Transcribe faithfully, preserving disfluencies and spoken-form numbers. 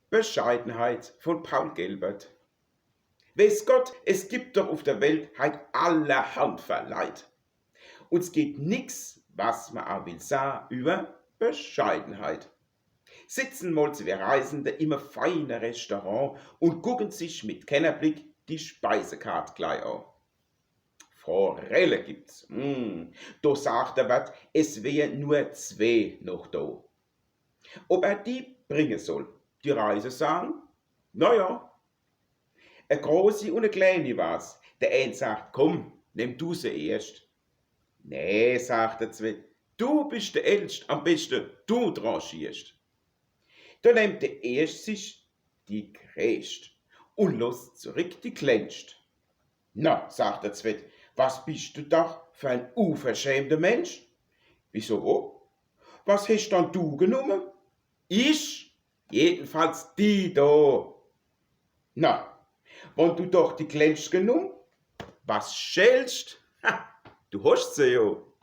Bescheidenheit von Paul Gelbert. Weeß Gott, es gibt doch uf der Welt heit allerhand fer Leit. Un s geht nix, was mer a will saa, iwwer Bescheidenheit. Sitzen mol zwee Reisende im e feine Restaurant un gucken sich mit Kennerblick die Speisekart glei a. Forelle gibt's. Mm. Do sagt der Wert, es wär nur zwee noch do. Ob er die bringe soll, die Reisende sagen, na ja. E großi un e kleeni war's. Der een sagt, komm, nemm du se erscht. Nee, sagt der zwett, du bist der Ältscht, am beschte du tranchierscht. Do nemmt der Erscht sich die Greescht un losst zurick die Klenscht. Na, sagt der Zwett, was bist du doch fer en uverschämter Mensch? Wieso? Was hescht dann du genumme? Ich? Jedenfalls die do. Na, wann du doch die Klenscht genumm, was schellscht? Ha, du hoscht se jo.